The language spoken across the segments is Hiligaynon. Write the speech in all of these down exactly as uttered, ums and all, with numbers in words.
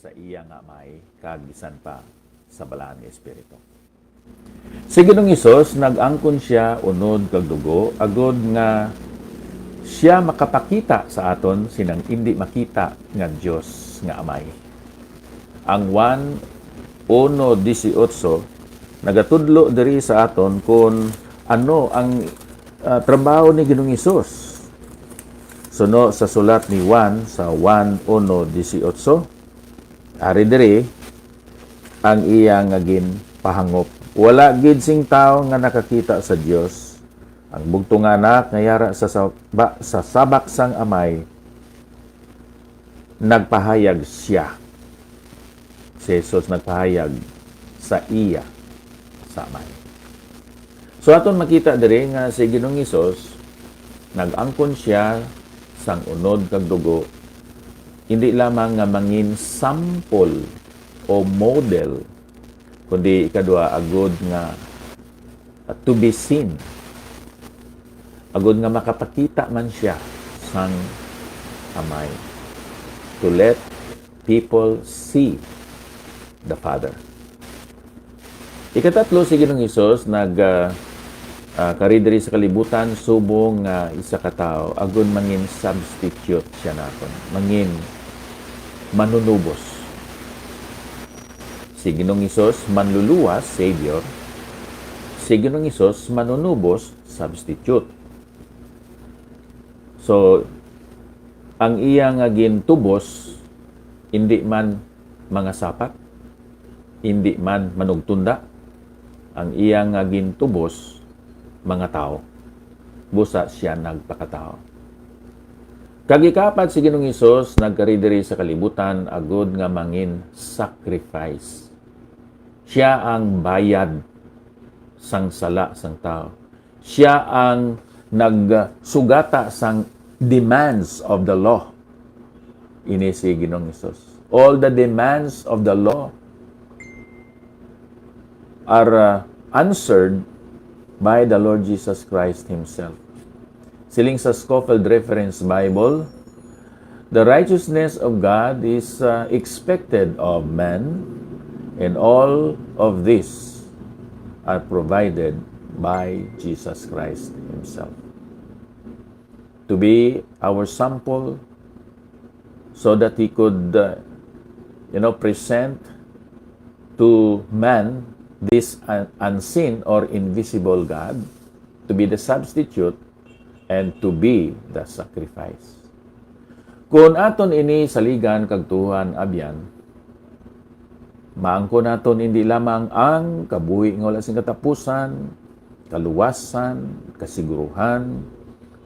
sa iya nga Amay, kag bisan pa sa Balaan nga Espiritu. Si Ginoong Hesus nag-angkon sia unod kag dugo, agod nga sia makapakita sa aton sinang indi makita nga Dios nga Amay. Ang Juan uno dieciocho nagatudlo diri sa aton kon ano ang, ah, trabaho ni Ginoong Hesus. Suno sa sulat ni Juan sa Juan uno dieciocho, ari diri ang iya nga ginpahangop: "Wala gid sing tawo nga nakakita sa Dios. Ang bugtong nga Anak nga yara sa saba-, sa sabak sang Amay, nagpahayag sia." Si Jesus nagpahayag sa iya sa Amay. So, aton makita diri nga si Ginoong Hesus nag-angkon sia sang unod kag dugo, hindi lamang nga mangin sample o model, kundi ikadua, agud nga, uh, to be seen, agud nga makapakita man sia sang Amay, to let people see the Father. Ikatatlo, si Ginoong Hesus nag, ah, ah, kari diri sa kalibutan subong nga isa ka tawo, agud mangin substitute sia naton, mangin manunubos. Si Ginoong Hesus, manluluwas, Savior. Si Ginoong Hesus, manunubos, substitute. So, ang iya nga gintubos, indi man mga sapat, indi man manugtunda. Ang iya nga gintubos, mga tawo. Busa sia nagpakatawo. Kag ikaapat, si Ginoong Hesus nagkari diri sa kalibutan agud nga mangin sacrifice. Sia ang bayad sang sala sang tawo. Sia ang nagsugata sang demands of the law. Ini si Ginoong Hesus. All the demands of the law are, uh, answered by the Lord Jesus Christ himself. Siling sa Scofield Reference Bible, "The righteousness of God is, uh, expected of men, and all of these are provided by Jesus Christ himself." To be our sample so that he could, uh, you know, present to man this un-, unseen or invisible God, to be the substitute and to be the sacrifice. Kon aton ini saligan kag tuohan, abyan, maangkon naton indi lamang ang kabuhi nga wala sing katapusan, kaluwasan, kasiguruhan,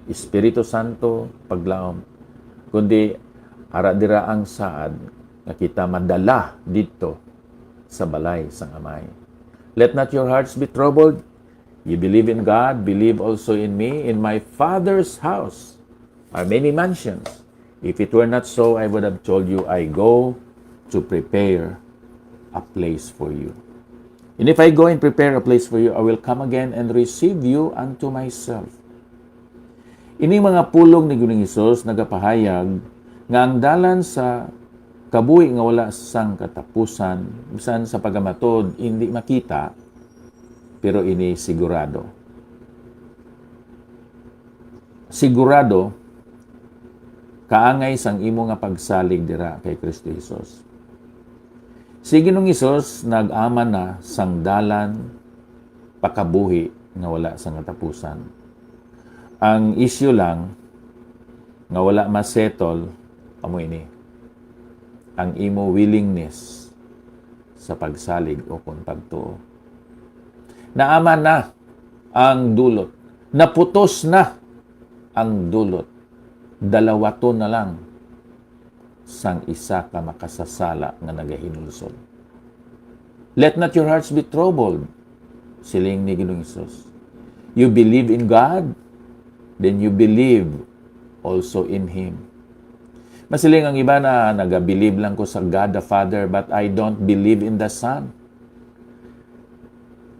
Espiritu Santo, paglaom, kundi ara dira ang saad nga kita madala didto sa balay sang Amay. "Let not your hearts be troubled. You believe in God, believe also in me. In my Father's house are many mansions. If it were not so, I would have told you, I go to prepare a place for you. And if I go and prepare a place for you, I will come again and receive you unto myself." Ini mga pulong ni Ginoong Hesus nagapahayag nga ang dalan sa kabuhi nga wala sang katapusan, bisan sa pagamatud, indi makita, pero ini sigurado. Sigurado, kaangay sang imo nga pagsalig dira kay Kristo Jesus. Si Ginoong Hesus nag-aman na sang dalan pakabuhi nga wala sang katapusan. Ang isyu lang nga wala ma-settle amo ini, ang imo willingness sa pagsalig o kon pagtuo. Naaman na ang dulot. Naputos na ang dulot. Dalawaton na lang sang isa ka makasasala nga nagahinulsol. "Let not your hearts be troubled," siling ni Ginoong Hesus. "You believe in God, then you believe also in Him." Masiling ang iba na, "Nagabilib lang ko sa God the Father, but I don't believe in the Son."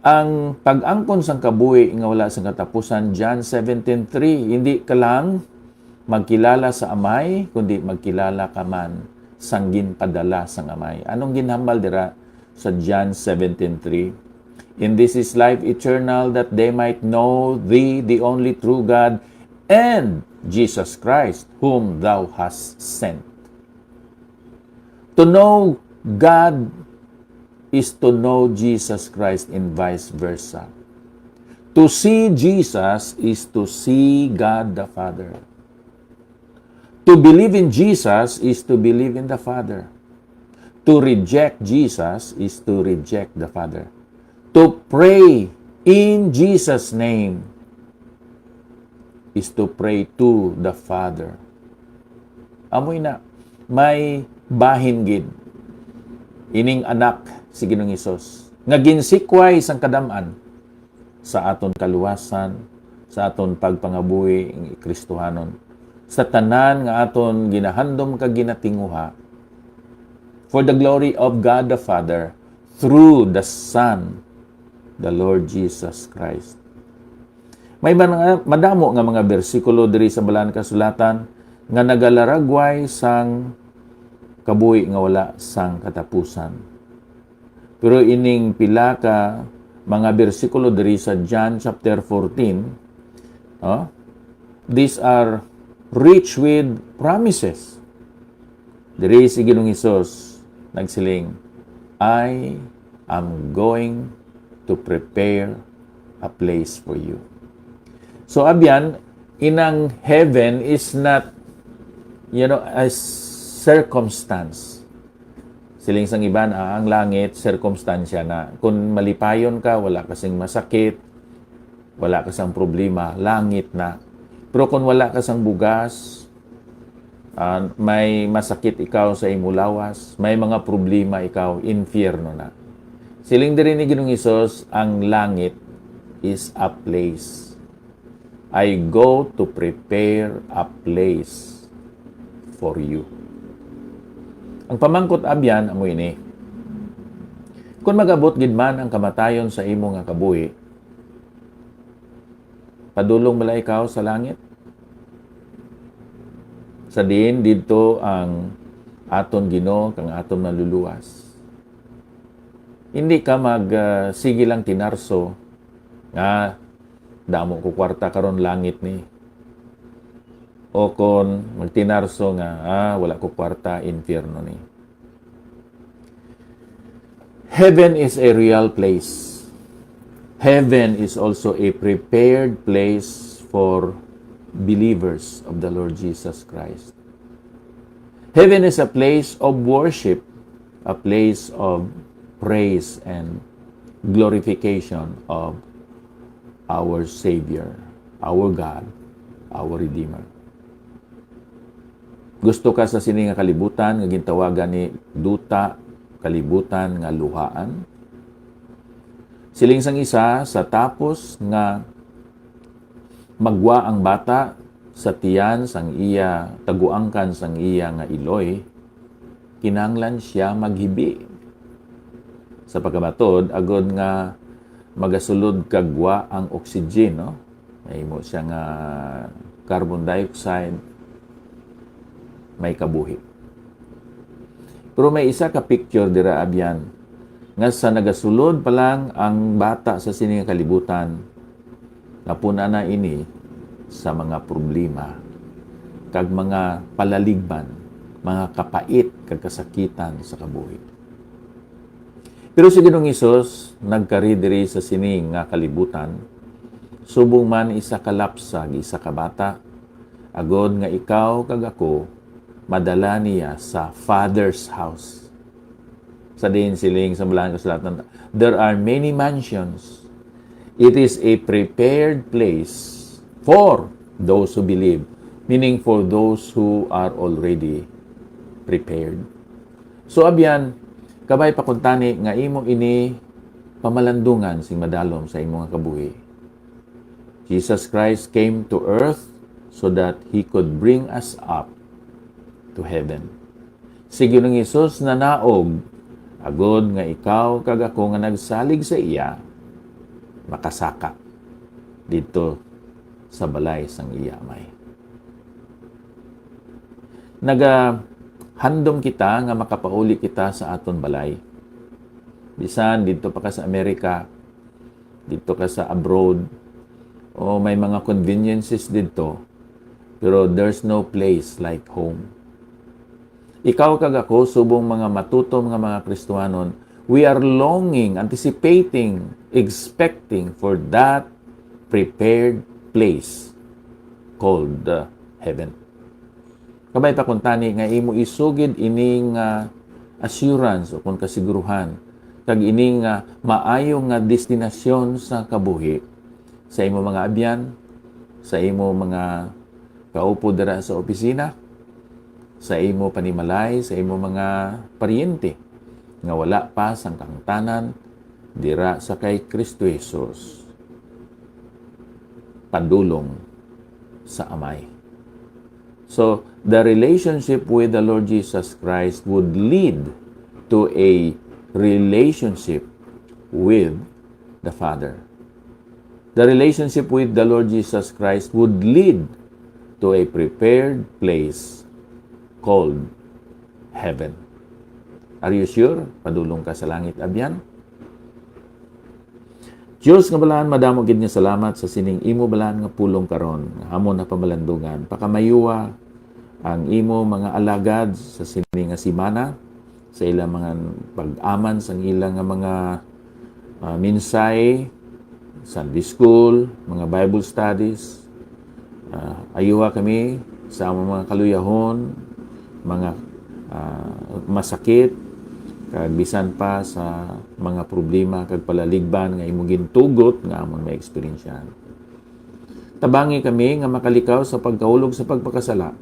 Ang pag-angkon sang kabuhi nga wala sang katapusan, John seventeen three, "Hindi ka lang magkilala sa Amay, kundi magkilala ka man sang ginpadala sang Amay. Anong ginhambal dira sa John seventeen three? "In this is life eternal, that they might know thee, the only true God, and Jesus Christ, whom thou hast sent." To know God is to know Jesus Christ and vice versa. To see Jesus is to see God the Father. To believe in Jesus is to believe in the Father. To reject Jesus is to reject the Father. To pray in Jesus' name is to pray to the Father. Amoy na, may bahin gid ining anak si Ginoong Hesus nga ginsikway sang kadam-an sa aton kaluwasan, sa aton pagpangabuhi nga Kristohanon, sa tanan nga aton ginahandom kag ginatinguha, for the glory of God the Father, through the Son, the Lord Jesus Christ. May mga, madamo nga mga bersikulo diri sa Balaan Kasulatan nga nagalaragway sang kabuhi nga wala sang katapusan. Pero ining pila ka mga bersikulo diri sa John chapter fourteen, no? These are rich with promises. Diri si Ginoong Hesus nagsiling, "I am going to prepare a place for you." So, abyan, inang heaven is not, you know, a circumstance. Siling sang iban, ah, ang langit, sirkumstansya na. Kung malipayon ka, wala ka sing masakit, wala ka sang problema, langit na. Pero kung wala ka sang bugas, ah, may masakit ikaw sa imo lawas, may mga problema ikaw, infierno na. Siling diri ni Ginoong Hesus, ang langit is a place. "I go to prepare a place for you." Ang pamangkot abyan amo ini: Kung mag-abot gid man ang kamatayon sa imo nga kabuhi, padulong bala ikaw sa langit, sa diin didto ang aton Ginoo kag aton Manluluwas? Hindi ka mag, ah, sige lang tinarso nga, "Damo ko kwarta karon, langit ni." O kon magtinarso nga, "Ah, wala ko kwarta, infierno ni." Heaven is a real place. Heaven is also a prepared place for believers of the Lord Jesus Christ. Heaven is a place of worship, a place of praise and glorification of our Savior, our God, our Redeemer. Gusto ka sa sini nga kalibutan nga gintawagan ni duta, kalibutan nga luhaan? Siling sang isa, sa tapos nga magwa ang bata sa tiyan sang iya, taguangkan sang iya nga iloy, kinahanglan sia maghibi. Sa pagkamatod, agod nga magasulod kag gwa ang oxygen, no? Mahimo siya nga carbon dioxide, may kabuhi. Pero may isa ka picture dira, abyan, nga sa nagasulod pa lang ang bata sa sini nga kalibutan, napuna na ini sa mga problema kag mga palaligban, mga kapait kag kasakitan sa kabuhi. Pero si Ginoong Hesus nagkari diri sa sini nga kalibutan, subong man isa ka lapsag, isa ka bata, agod nga ikaw kag ako madala niya sa Father's house. Sa diin siling sa Balaan Kasulatan, "There are many mansions." It is a prepared place for those who believe, meaning for those who are already prepared. So, abyan, kabay pa kuntani nga imo ini pamalandungan sing madalom sa imo nga kabuhi. Jesus Christ came to earth so that He could bring us up to heaven. Si Ginoong Hesus nanaog agod nga ikaw kag ako nga nagsalig sa iya makasaka didto sa balay sang iya Amay. Naga-, handom kita nga makapauli kita sa aton balay. Bisan didto pa ka sa Amerika, didto ka sa abroad, o may mga conveniences didto, pero there's no place like home. Ikaw kag ako, subong mga matutom nga mga Kristiyanon, we are longing, anticipating, expecting for that prepared place called, uh, heaven. Kabay pa kuntani nga imo isugid ining, ah, assurance o kon kasiguruhan, kag ining, ah, maayo nga destinasyon sa kabuhi sa imo mga abyan, sa imo mga kaupo dira sa opisina, sa imo panimalay, sa imo mga paryente nga wala pa sang kahangtanan dira sa kay Kristo Jesus. Padulong sa Amay. So, the relationship with the Lord Jesus Christ would lead to a relationship with the Father. The relationship with the Lord Jesus Christ would lead to a prepared place called heaven. Are you sure? Padulong ka sa langit, abyan? Diyos nga balaan, madamo gid nga salamat sa sining imo balaan nga pulong karon nga amon napamalandungan. Pakamayuwa ang imo mga alagad sa sini nga semana, sa ilang mga pag-aman sang ilang nga mga, ah, mensahe, Sunday school, mga Bible studies. Ah, ayuha kami sa among mga kaluyahon, mga, ah, masakit, kag bisan pa sa mga problema kag palaligban nga imo gintugot nga amon maeksperiensyahan. Tabangi kami nga makalikaw sa pagkahulog sa pagpakasala.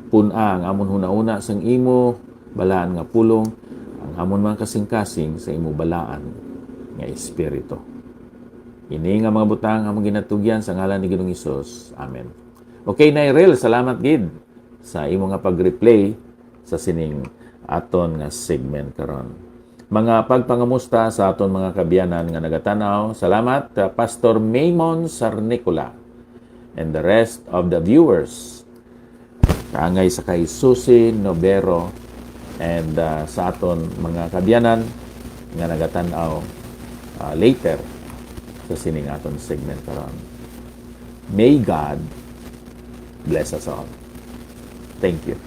Pun-a ang amon hunahuna sang imo balaan nga pulong, ang amon mga kasingkasing sa imo balaan nga Espiritu. Ini nga mga butang among ginatugyan sa ngalan ni Ginoong Hesus. Amen. Okay, Nairel, salamat gid sa imo nga pag-replay sa sining aton nga segment karon. Mga pagpangamusta sa aton mga kaabyanan nga nagatan-aw. Salamat, uh, Pastor Maymon Sarnicola and the rest of the viewers. Kaangay sa kay Susie Novero and, uh, sa aton mga kaabyanan nga nagatan-aw, uh, later sa sining aton segment karon. May God bless us all. Thank you.